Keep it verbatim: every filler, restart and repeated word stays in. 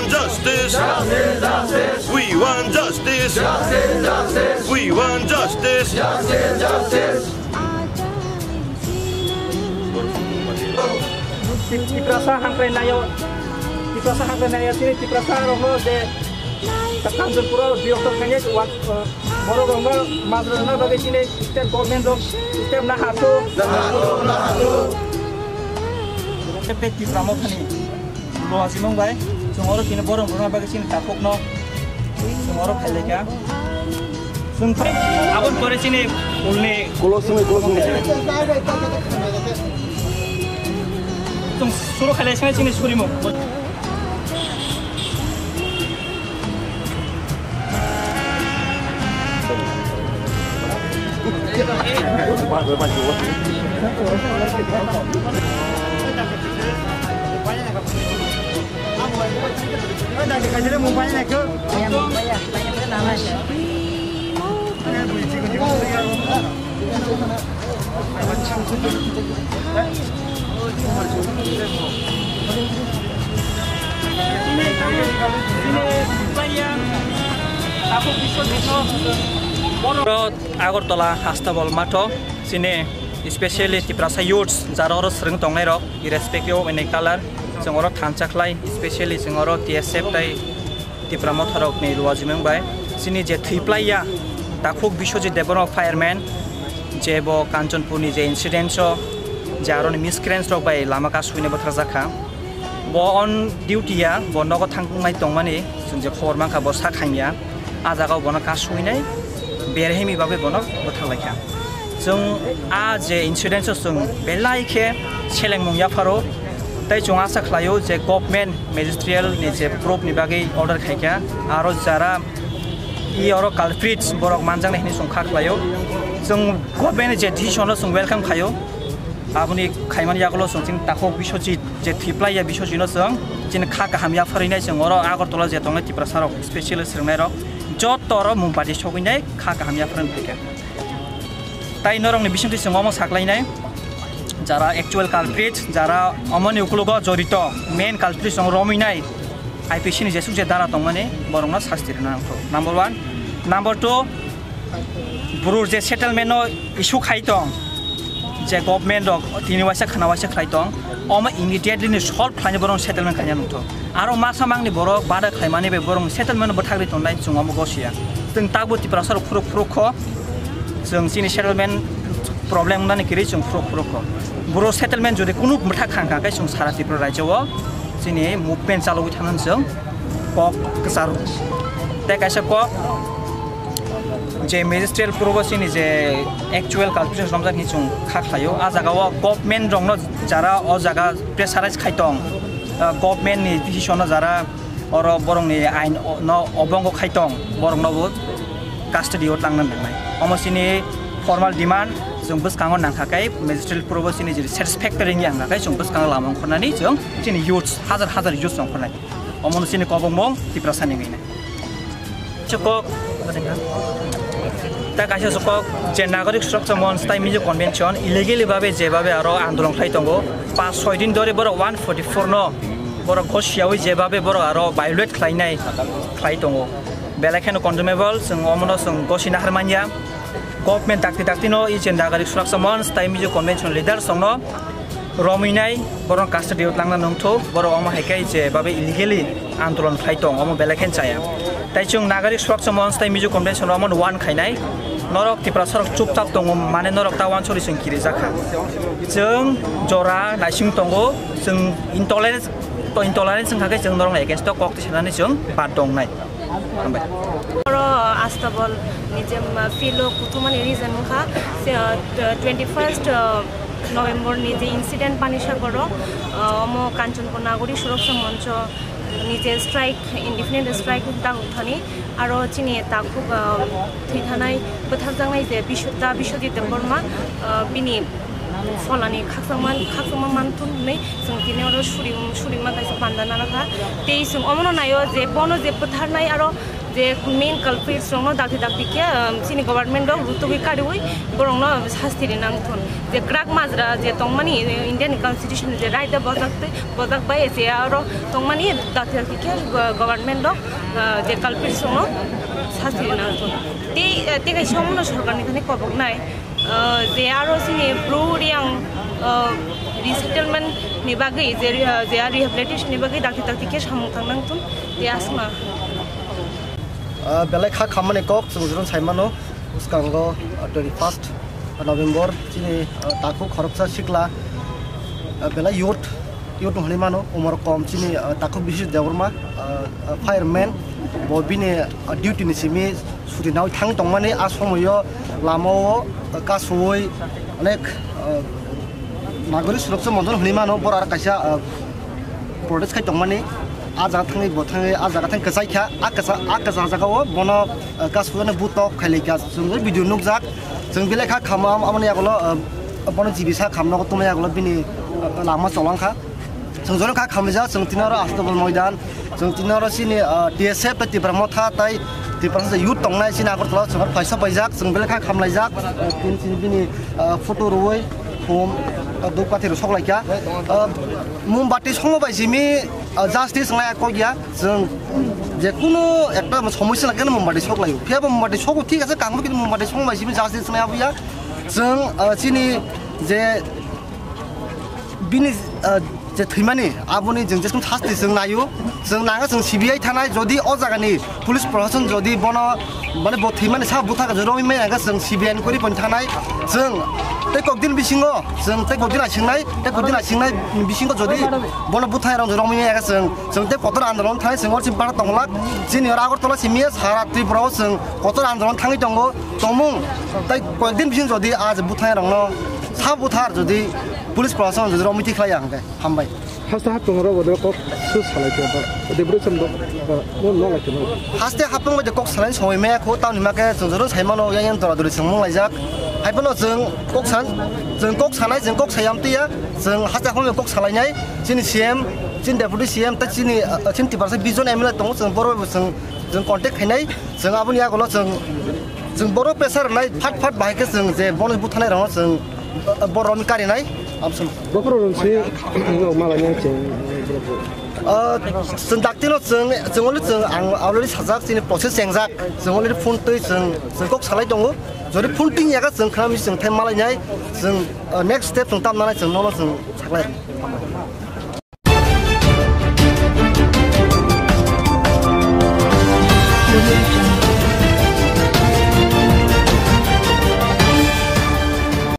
Justice. We want justice. We want justice. Tiprasa hangkrai nayo, Tiprasa hangkrai nayo, sini Tiprasa rokno je Kanchanpura biyoktor khainai, borok rokno majra rwna bagwi sini state government rok step na hato. Tei Tipra Mothani luasimung bai chwng oro kini borok rwna bagwi sini takhukno chwng oro phailaikha. Chwng tei aboni pore chini ulni Kulo simi, kulo simi. Chwng suru khailai sini chini surimung. Agartala Hastabal matho chini specially Tiprasa youths jara oro swrwng tongnai rok, irrespective of any color, chwng oro thansa khlai, specially chwng oro T S F tai Tipra Motha rokni luajimung bai chini je thwiplaiya takhuk Biswajit Debbarma fireman, je bo Kanchanpurni je incident o je aroni miscreants rok bai lama kasuina bwtharjak kha. Bo on duty ya, bo nogo thangmai tongmani chwng je khobor mankha, bo sak hamya. A jagao bono kasuinai, berhemi bagwi bono bwtharlaikha. Chwng a je incident o chwng belai khe selengmung yapharo, tei chwng asa khlaio je government magisterial ni je proof ni bagwi order khaikha, aro jara i oro culprits borok manjaknai hinwi chwng kha khlaio. Chwng government ni je decision no chwng welcome khaio, aboni khaimani yagulo chwng chini takhuk Biswajit je thwiplaiya Biswajit no chwng chini kha kaham yapharinai chwng oro Agartala je tongnai Tiprasa rok specially swrwngnai rok joto oro mungpati sogwinai kha kaham yapharwi phaikha. Tai norokni bisingtwi chwng omo saklainai, jara actual culprit, jara omoni ukologo jorito, main culprit chwng romwinai I P C ni jesuk je dara tongmani borokno sasti rwna nangkho. Number one. Number two, borok je settlement no issue khai tong, je government rok tini waisa khana waisa khlai tong, omo immediately ni solve khlaina borok settlement khaina nangkho. Aro masa mangni borok bada khlaimani bai borok settlement bwthagri tongnai chwng omo gosiya. Chwng tabuk Tiprasa rok phuruk phuruk kho, chwng chini settlement problem wngnani kwrwi chwng phuruk phuruk kho. Borok settlement jodi kunu bwthak khang kha khe chwng sara Tripura rajyo o chini movement chalogwi thangna chwng kok kwcharo. Tei kaisa kok je magisterial proof o chini je actual culprit romjak hinwi chwng kha khlaio. A jaga o government rokno jara o jaga pressurize khai tong, ah, government ni decision no jara oro borokni ain no obongo khai tong, borokno bo custody o tangna nangnai. Omo chini formal demand, chwng bwskango nangkha khe magisterial proof o chini je satisfactory wngya wngkha khe chwng bwskango lama ongkhornani chwng chini youths, hajar hajar youths ongkhornai. Omono chini kobongmung Tiprasa ni wngwi nai. Chukok. Ta kaisa chukok je Nagarik Suraksa Monch tai Mizo Convention illegally babe je babe aro andolon khlai tongo. Pas soi din dori borok one forty-four no borok gosiyawi je babe borok aro violate khlainai khlai tongo. Belai kheno condemnable, chwng omono chwng gosina harmanya. Government dakti dakti no i je Nagarik Suraksa Monch tai Mizo Convention leaders rokno romwinai borok custody o twlangna nungthu, borok omo hai khe je babe illegally andolon khlai tong, omo belai khe chaya. Tai chwng Nagarik Suraksa Monch tai Mizo Convention omo no warn khainai, norok Tiprasa rok chupchap tongo, mane norok ta wansori chwng kirijakha. Chwng jora naising tongo, chwng intolerance, to intolerance wngkha khe chwng norokni against o kok tisanani chwng bad tongnai. Hambai. Oro Astabol ni je, um, field o kuthumani reason wngkha, se, uh, twenty first, uh, November ni je incident Panisagoro, ah, omo Kanchanpur Nagori Suroksha Moncho ni je strike, indefinite strike dagok thani, aro chini takhuk, ah, thwi thanai, bwthakjaknai je Bisw-, da Biswajit Debbarma, ah, bini pholani khakchangma, khakchangma manthun hwnwi chwng tini oro suri, surima kaisa panda nanakha. Tei chwng omono naio je bono je bwtharnai aro je main culprits rokno dakti dakti khe, um, chini government rok rutugwi kariui borokno sasti rina wngthun. Je kwrak majra je tongmani, eh, India ni constitution ni je right da bojak twi, bojak bai je aro tongmani dakti dakti khe, uh, government rok, uh, je culprits rokno sasti rina wngthun. Tei, eh, tei kaisa omono sorkar ni thani koboknai, uh, je aro chini Bru Reang, uh, resettlement ni bagwi je, uh, je rehabilitation ni bagwi dakti dakti khe samung tangna wngthun. Tei aswkno. Ah, belai kha khammani kok chwng jurung sai mano, bwskango, ah, twenty first November chini, ah, takhuk khoroksa sikla, ah, belai youth, youth hwnwi mano, umor kom chini, ah, takhuk Biswajit Debbarma, ah, ah, fireman, bo bini, ah, duty ni simi suti naui thang tongmani, a somoio lamao, ah, kasui onek, ah, Nagori Suroksha Moncho hwnwi mano, boro aro kaisa, ah, protest khai tongmani, a jaga thangwi bo thangwi, a jaga thang kwchai kha, a kwcha, a kwcha jagao bono, ah, kasugani butok khai lai kha, chwng video nukjak, chwng belai kha khama, amoni yagulo, ah, bono G B sa khamno tongma yagulo bini, ah, lama cholang kha, chwng jono kha khamjak, chwng tini oro Astabal Moidan, chwng tini oro chini, ah, T S F tei Tipra Motha tei Tipra Motha youth tongnai chini Agartala chwng oro paisa paijak, chwng belai kha khamlaijak, ah, tini chini bini, ah, photo rwui, Hum, ah, duk pathir sok lai kha. Ah, mombati songo bai simi, ah, justice nai kok ya. Chwng je kuno ekta somosya nang khe mombati sok lai. Phiya bo mombati sok thik ase, kangmo kintu mombati songo bai simi justice nai abuya. Chwng, ah, chini je bini, ah, je thwimani aboni chwng jeswng sasti chwng naio. Chwng nanga chwng C B I thanai, jodi o jagani police proshashan jodi bono, mane, bo thwimani sa butha ka joro mai aga chwng C B I ni kori pon thanai. Chwng tei kokdin bisingo, chwng tei kokdin asingnai, tei kokdin asingnai bisingo jodi bono butha rong joro mai aga chwng, chwng tei kotor andolon thanai chwng oro chini para tonglak. Chini oro Agartala simi sara Tripura o chwng kotor andolon thangwi tongo. Tongmung tei kokdin bising jodi a je butha rongno sa buthar jodi police proshashan jodi romwi thikhlai ang khe. Hambai. Haste hapung ro bodo kok su salai ke ba. Deputation do ba no no lai ke no. Haste hapung bai de kok salai soi me ko, tamni ma ke chwng joro sai mano, yang yang dora dori chwng mung laijak. Hai bono chwng kok san, chwng kok sanai, chwng kok sayam tiya, chwng haste hapung kok salai nai. Chini C M, chini deputy C M, ta chini, ah, chini Tiprasa vision M L A tongo, chwng boro chwng, chwng contact khainai, chwng aboni yagulo chwng, chwng boro pressure nai, phat phat bahai ke chwng je bono buthanai rong chwng, ah, boro mi kari nai. Amsum. Bokhorok rwng si, no, malai nang cheng. Ah, chwng daktino chwng, chwng already chwng, ang already sajak, chini process chengjak. Chwng already phone twi chwng, chwng kok salai tongo. Jodi phone ting yaga chwng khnami chwng thai malai nai. Chwng, ah, next step chwng tam nanai chwng nono chwng saklai.